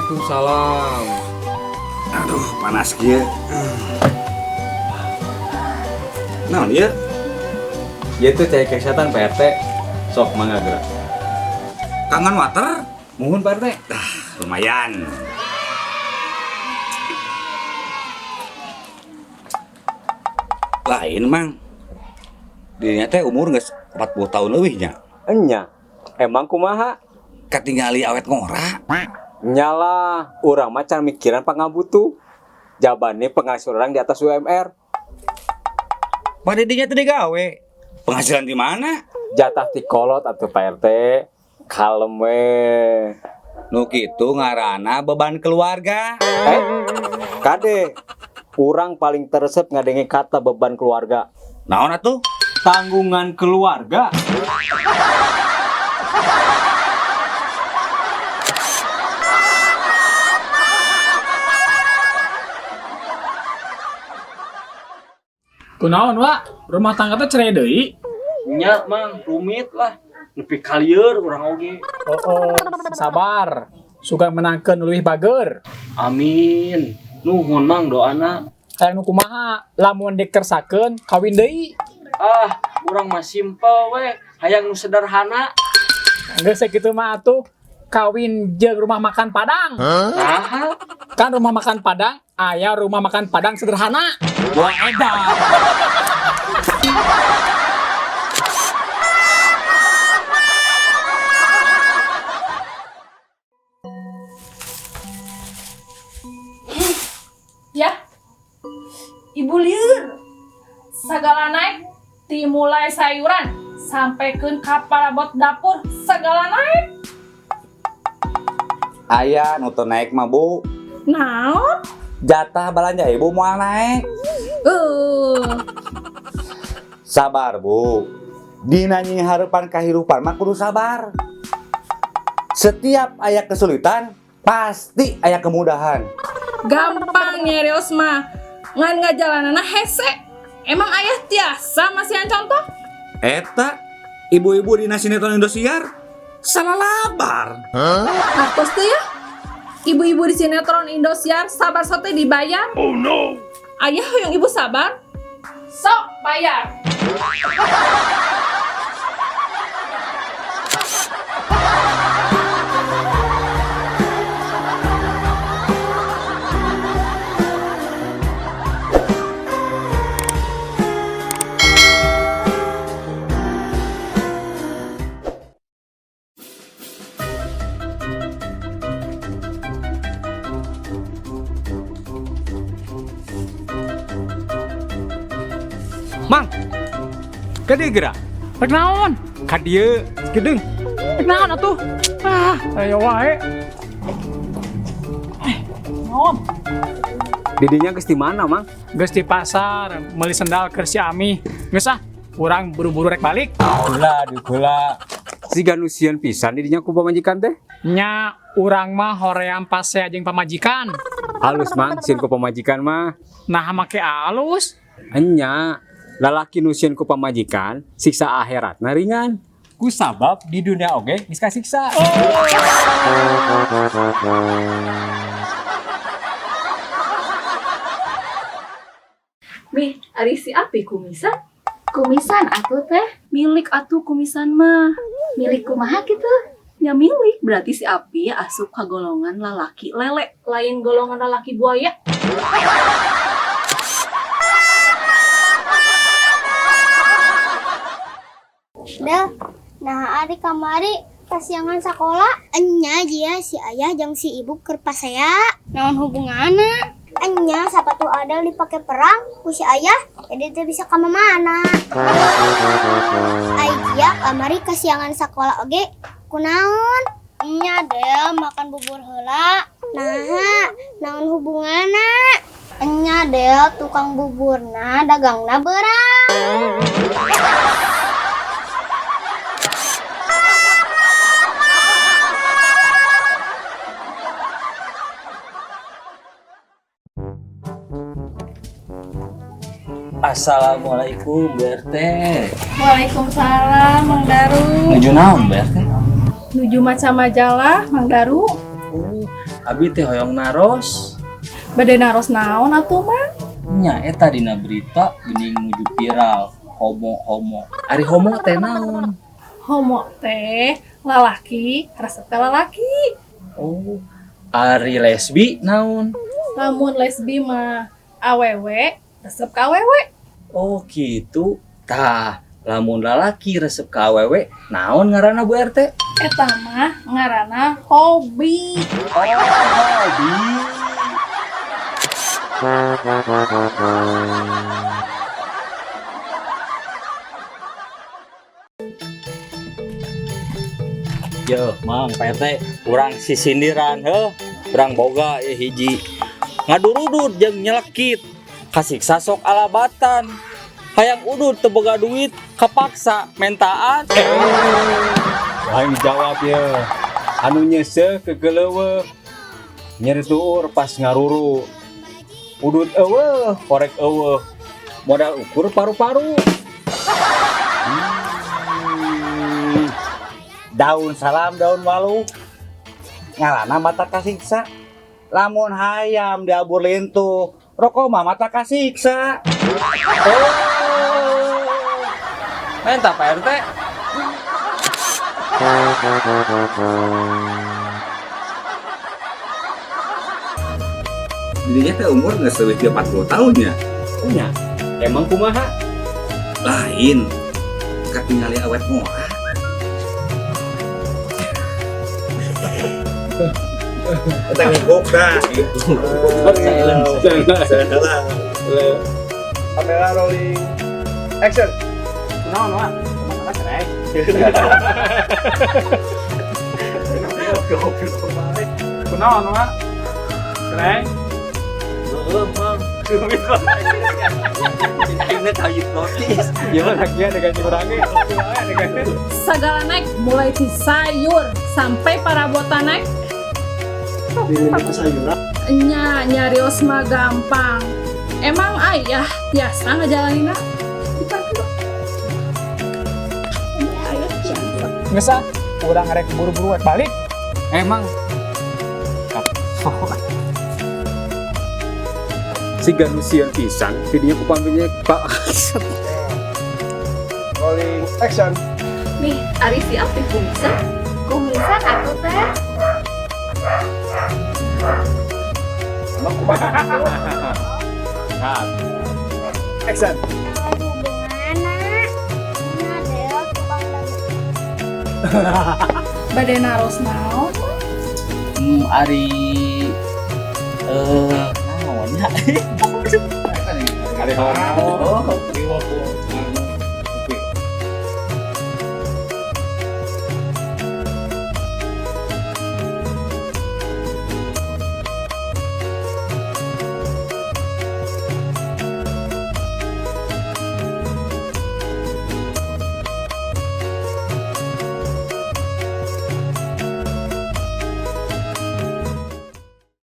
Waalaikumsalam. Aduh, panas kieu. Naon ieu? Ieu teh cai kesehatan, Pak RT. Sok mangga geura. Kangen water? Muhun, Pak RT. Ah, lumayan. Lain, Mang. Dirinya teh umur geus 40 tahun leuwih nya. Enya. Emang kumaha? Katingali awet ngora. Nya lah, urang mah can mikiran pangabutuh. Jabane penghasilan orang di atas UMR. Pada dinya teh digawe. Penghasilan di mana? Jatah ti kolot atuh, Pak RT. Kalem we. Nu kitu ngaranna beban keluarga. Eh, kade. Urang paling teu resep ngadenge kata beban keluarga. Naon atuh? Tanggungan keluarga. Kunaon, Wak? Rumah tangga teh cerai deui? Nya, Mang, rumit lah. Nepi ka lieur urang oge. Oh, sabar. Sugan menangkeun leuwih bager. Amin. Nuhun, Mang, doana. Hayang nu kumaha? Lamun dikersakeun kawin deui. Ah, urang mah simpel we, hayang nu sederhana. Geus sakitu mah atuh kawin jeung rumah makan Padang. Nah, Kan rumah makan Padang aya rumah makan Padang sederhana. Wah, edan. Ya, ibu lieur. Segala naik, dimulai sayuran sampai ke parabot dapur segala naik. Aya nu teu naik mah, Bu. Naon? Jatah belanja ibu moal naik. Sabar, Bu. Dina nyingharepan kahirupan mah kudu sabar. Setiap aya kesulitan, pasti aya kemudahan. Gampang nyerios mah. Ngan ngajalanana hese. Emang ayah tiasa masihan contoh? Eta, ibu-ibu dina sinetron Indosiar salah labar. Hartos tuh ya. Ibu-ibu di sinetron Indosiar sabar sote dibayar. Oh no. Ayah yang ibu sabar. Sok bayar. Mang. Kade geura? Rek naon? Ka dieu, gedeung. Rek naon atuh? Ah, ayo wae. Eh, naon? Didinya geus di mana, Mang? Geus di pasar, meuli sendal keur si Ami. Geus ah, urang buru-buru rek balik. Gula, di gula. Siga nu sieun pisan didinya ku pamajikan teh. Nya urang mah hoream pasea jeung pamajikan. Halus, Mang, sieun ku pamajikan mah. Nah, make alus. Enya, lalaki nu sieun ku pamajikan, siksa akhiratna ringan. Ku sabab di dunia oge geus kasiksa. Mih, ari si Api kumisan? Kumisan atuh, Teh. Milik atuh kumisan mah. Milik kumaha gitu? Ya milik, berarti si Api asup ka golongan lalaki lele, lain golongan lalaki buaya. Dah, nah ari kamari kasiangan sekolah. Enya jia si ayah jeung si ibu keur pasea. Naon hubunganna? Enya sapatu Adel dipake perang ku si ayah, jadi teu bisa ka mana. Ai jia kamari kasiangan sekolah oge kunaon? Enya Del makan bubur heula. Nah, naon hubunganna? Enya Del tukang buburna dagangna berang. Assalamualaikum, Bu RT. Waalaikumsalam, Mang Daru. Nuju naon, Bu RT? Nuju maca majalah, Mang Daru. Oh, Abi teh hoyong naros. Bade naros naon atuh, Mang? Nya eta dina berita geuning nuju viral homo-homo. Ari homo teh naon? Homo teh lalaki resep ka lalaki. Oh, ari lesbi naon? Lamun lesbi mah awewe resep ka awewe. Oh gitu. Tah, lamun lalaki resep ka awewe naon ngaranna, Bu RT? Eta mah ngaranna hobi. Oh, hobi. Yo, Mang, Pak RT, urang sisindiran heuh, urang boga ya hiji. Ngadurudut jeung nyelekit. Kasiksa sok alabatan. Hayang udud teu boga duit, kapaksa mentaan. Wah, ini jawab ya. Anu nyeseh kekeleuweuh. Nyeri tuur pas ngaruru. Udut euweuh, korek euweuh. Modal ukur paru-paru. Daun salam daun walu. Ngalana mata kasiksa. Lamun hayam diabur lintuh, rokok mah mata kasiksa. Oh. Menta, Pak RT. Dirinya teh umur nggak seueuh 40 tahun ya. Nya, emang kumaha? Lain. Katingali awet moal. Eta ngikuk dah. Silence. Kamera rolling. Action. Kunaon, Wak? Kumaha cerai? Kunaon, Wak? Cerai? Heeh, Mang. Aing kahipnotis. Ya mah lagian dengan urangnya. Dengan Segala naik mulai ti sayur sampai parabotan naik. Nya nyarios mah gampang. Emang ayah tiasa ngejalaninna? Ayah tiasa. Geus ah, urang rek buru-buru rek balik. Emang si ganusian pisan video ku pampinya Pak. Rolling. Action. Nih, ari si Apik kumisan. Kumisan atuh teh. Emang kumaha? Action. Hubunganna? Nya Del tukang Bade naros naon? Ari naon ya? Ari homo. Oh,